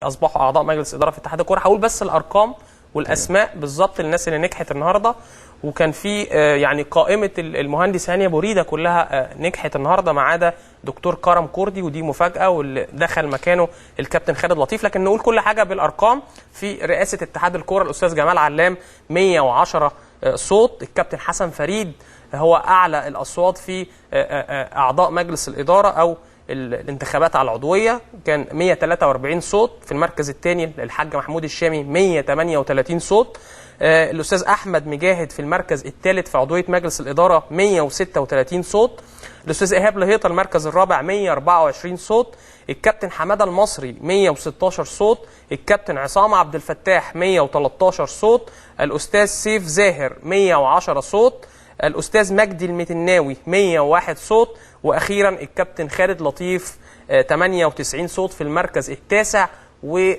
اصبحوا اعضاء مجلس ادارة في اتحاد الكورة. هقول بس الارقام والاسماء بالظبط للناس اللي نجحت النهارده. وكان في يعني قائمة المهندس هاني ابو ريده كلها نجحت النهارده ما عدا دكتور كرم كردي، ودي مفاجاة، واللي دخل مكانه الكابتن خالد لطيف. لكن نقول كل حاجة بالارقام. في رئاسة اتحاد الكورة الاستاذ جمال علام 110 صوت، الكابتن حسن فريد هو اعلى الاصوات في اعضاء مجلس الادارة او الانتخابات على العضوية، كان 143 صوت. في المركز الثاني الحاج محمود الشامي 138 صوت. الاستاذ احمد مجاهد في المركز الثالث في عضوية مجلس الادارة 136 صوت. الاستاذ ايهاب لهيطه المركز الرابع 124 صوت. الكابتن حمادة المصري 116 صوت. الكابتن عصام عبد الفتاح 113 صوت. الاستاذ سيف زاهر 110 صوت. الاستاذ مجدي المتناوي 101 صوت. واخيرا الكابتن خالد لطيف 98 صوت في المركز التاسع. و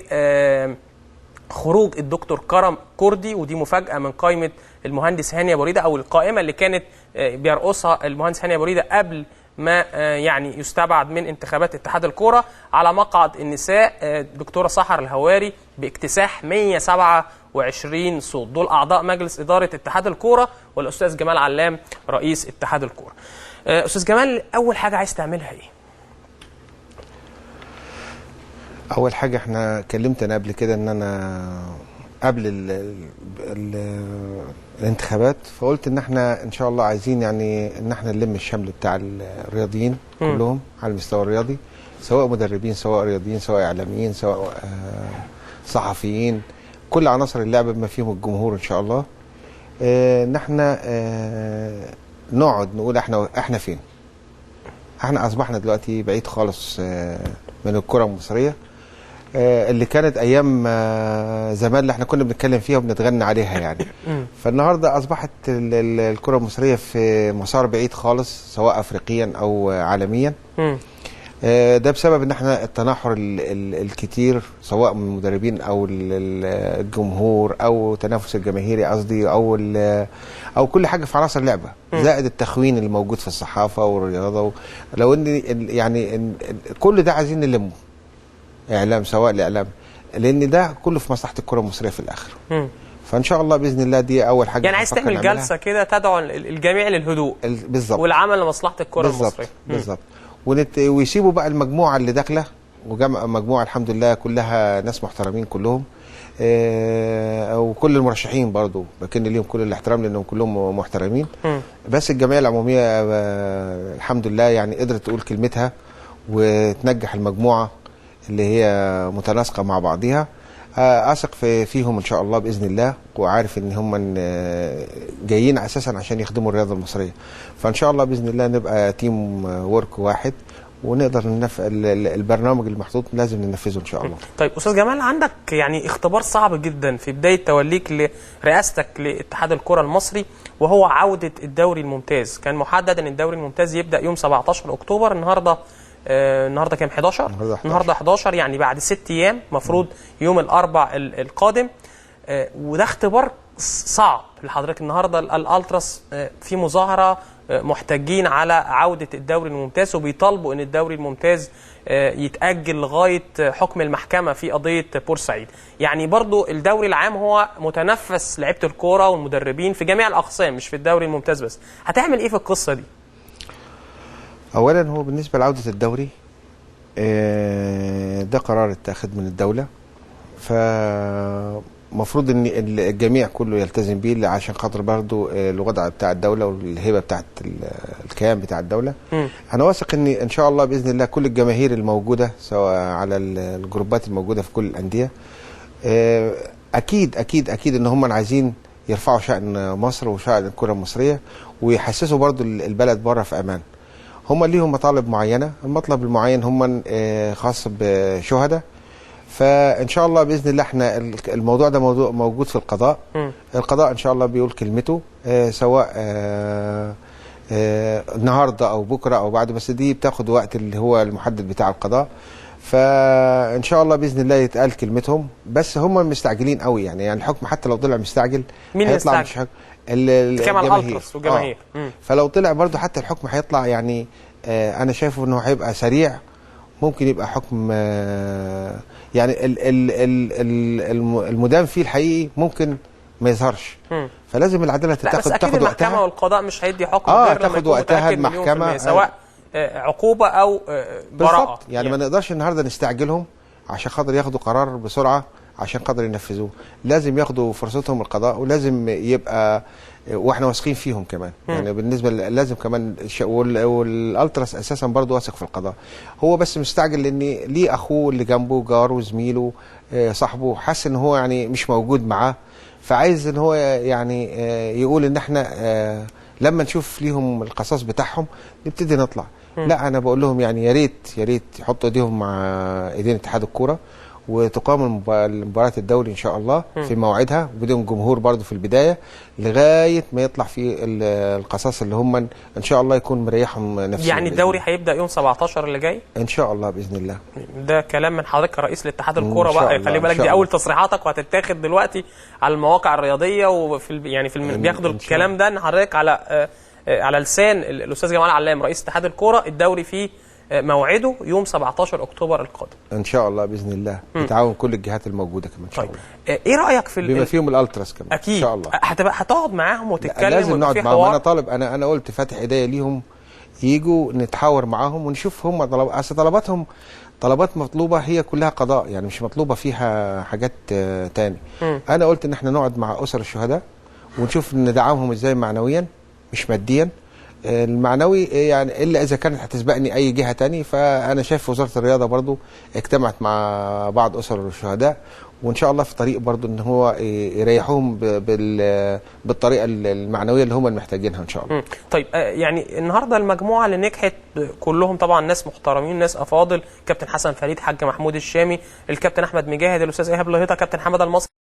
خروج الدكتور كرم كردي، ودي مفاجأة من قائمة المهندس هاني ابو ريده، او القائمة اللي كانت بيرقصها المهندس هاني ابو ريده قبل ما يعني يستبعد من انتخابات اتحاد الكورة. على مقعد النساء دكتورة سحر الهواري باكتساح 127 صوت. دول اعضاء مجلس ادارة اتحاد الكورة والاستاذ جمال علام رئيس اتحاد الكورة. استاذ جمال، اول حاجة عايز تعملها ايه؟ اول حاجة احنا كلمت انا قبل كده ان انا قبل ال ال الانتخابات، فقلت ان احنا ان شاء الله عايزين يعني ان احنا نلم الشمل بتاع الرياضيين كلهم على المستوى الرياضي، سواء مدربين سواء رياضيين سواء اعلاميين سواء صحفيين، كل عناصر اللعبة بما فيهم الجمهور ان شاء الله. ان احنا نقعد نقول احنا فين. احنا اصبحنا دلوقتي بعيد خالص من الكره المصرية اللي كانت ايام زمان اللي احنا كنا بنتكلم فيها وبنتغنى عليها يعني. فالنهارده اصبحت الكره المصرية في مسار بعيد خالص سواء افريقيا او عالميا. ده بسبب ان احنا التناحر الكتير سواء من المدربين او الجمهور او تنافس الجماهيري قصدي او كل حاجة في عناصر اللعبة، زائد التخوين اللي موجود في الصحافة والرياضة. لو ان يعني كل ده عايزين نلمه اعلام، سواء الاعلام، لان ده كله في مصلحة الكره المصرية في الاخر. فان شاء الله باذن الله دي اول حاجة. يعني عايز تعمل جلسه كده تدعو الجميع للهدوء بالظبط والعمل لمصلحة الكره المصرية بالظبط. ويسيبوا بقى المجموعة اللي داخله، ومجموعة الحمد لله كلها ناس محترمين كلهم، وكل المرشحين برضو بكن ليهم كل الاحترام لانهم كلهم محترمين. بس الجمعية العمومية الحمد لله يعني قدرت تقول كلمتها وتنجح المجموعة اللي هي متناسقه مع بعضها. اثق فيهم ان شاء الله باذن الله، وعارف ان هم جايين اساسا عشان يخدموا الرياضة المصرية. فان شاء الله باذن الله نبقى team work واحد ونقدر البرنامج المحطوط لازم ننفذه ان شاء الله. طيب استاذ جمال، عندك يعني اختبار صعب جدا في بداية توليك لرئاستك لاتحاد الكره المصري، وهو عوده الدوري الممتاز. كان محدد ان الدوري الممتاز يبدا يوم 17 اكتوبر، النهارده النهارده كام؟ 11. النهارده 11، يعني بعد 6 ايام المفروض يوم الاربع القادم. وده اختبار صعب لحضرتك. النهارده الالتراس في مظاهره محتجين على عوده الدوري الممتاز، وبيطالبوا ان الدوري الممتاز يتاجل لغاية حكم المحكمة في قضية بورسعيد. يعني برضو الدوري العام هو متنفس لعيبة الكورة والمدربين في جميع الاقسام، مش في الدوري الممتاز بس. هتعمل ايه في القصة دي؟ اولا هو بالنسبة لعودة الدوري، ده قرار اتاخد من الدولة، فمفروض ان الجميع كله يلتزم بيه عشان خاطر برضو الوضع بتاع الدولة والهيبة بتاعت الكيان بتاع الدولة. انا واثق ان ان شاء الله باذن الله كل الجماهير الموجودة سواء على الجروبات الموجودة في كل الاندية، اكيد اكيد اكيد ان هم عايزين يرفعوا شأن مصر وشأن الكره المصرية ويحسسوا برضو البلد بره في امان. هم ليهم مطالب معينة، المطلب المعين هم خاص بشهداء. فان شاء الله باذن الله احنا الموضوع ده موضوع موجود في القضاء. القضاء ان شاء الله بيقول كلمته، سواء النهارده او بكره او بعده، بس دي بتاخد وقت اللي هو المحدد بتاع القضاء. فان شاء الله باذن الله يتقال كلمتهم، بس هم مستعجلين قوي يعني الحكم حتى لو طلع مستعجل مين هيطلع مش حكم الجماهير. فلو طلع برضو حتى الحكم هيطلع يعني انا شايفه انه هيبقى سريع ممكن يبقى حكم يعني المدان فيه الحقيقي ممكن ما يظهرش. فلازم العدالة تاخد وقتها. المحكمة والقضاء مش هيدي حكم غير لما تاخد وقتها المحكمة، سواء عقوبه او براءه. بالظبط، يعني ما نقدرش النهارده نستعجلهم عشان خاطر ياخدوا قرار بسرعة عشان خاطر ينفذوه. لازم ياخدوا فرصتهم القضاء، ولازم يبقى واحنا واثقين فيهم كمان. يعني بالنسبة لازم كمان والالتراس اساسا برضه واثق في القضاء. هو بس مستعجل لان ليه اخوه اللي جنبه، جاره، زميله، صاحبه، حس ان هو يعني مش موجود معاه، فعايز ان هو يعني يقول ان احنا لما نشوف ليهم القصاص بتاعهم نبتدي نطلع. لا، انا بقول لهم يعني يا ريت يا ريت يحطوا ايديهم مع ايدين اتحاد الكورة، وتقام مباراة الدوري ان شاء الله في موعدها وبدون جمهور برضو في البداية، لغاية ما يطلع في القصاص اللي هم ان شاء الله يكون مريحهم نفسيا. يعني الدوري هيبدا يوم 17 اللي جاي ان شاء الله باذن الله. ده كلام من حضرتك كرئيس لاتحاد الكورة بقى، خلي بالك دي اول تصريحاتك وهتتاخد دلوقتي على المواقع الرياضية، وفي يعني في بياخدوا الكلام ده ان حضرتك على لسان الاستاذ جمال علام رئيس اتحاد الكورة، الدوري فيه موعده يوم 17 اكتوبر القادم ان شاء الله باذن الله، بتعاون كل الجهات الموجودة كمان ان شاء الله. ايه رايك في بما فيهم الالتراس كمان؟ اكيد ان شاء الله هتبقى هتقعد معاهم وتتكلم. لازم نقعد معاهم. انا طالب، انا قلت فاتح ايديا ليهم يجوا نتحاور معاهم ونشوف هم طلب، اصل طلباتهم طلبات مطلوبه هي كلها قضاء، يعني مش مطلوبه فيها حاجات تاني. انا قلت ان احنا نقعد مع اسر الشهداء ونشوف ندعمهم ازاي معنويا مش ماديا. المعنوي يعني الا اذا كانت هتسبقني اي جهة تاني، فانا شايف وزارة الرياضة برضو اجتمعت مع بعض اسر الشهداء، وان شاء الله في طريق برضو ان هو يريحوهم بالطريقة المعنوية اللي هم محتاجينها ان شاء الله. طيب يعني النهارده المجموعة اللي نجحت كلهم طبعا ناس محترمين، ناس افاضل، كابتن حسن فريد، حاج محمود الشامي، الكابتن احمد مجاهد، الاستاذ ايهاب لهيطه، كابتن حمد المصري.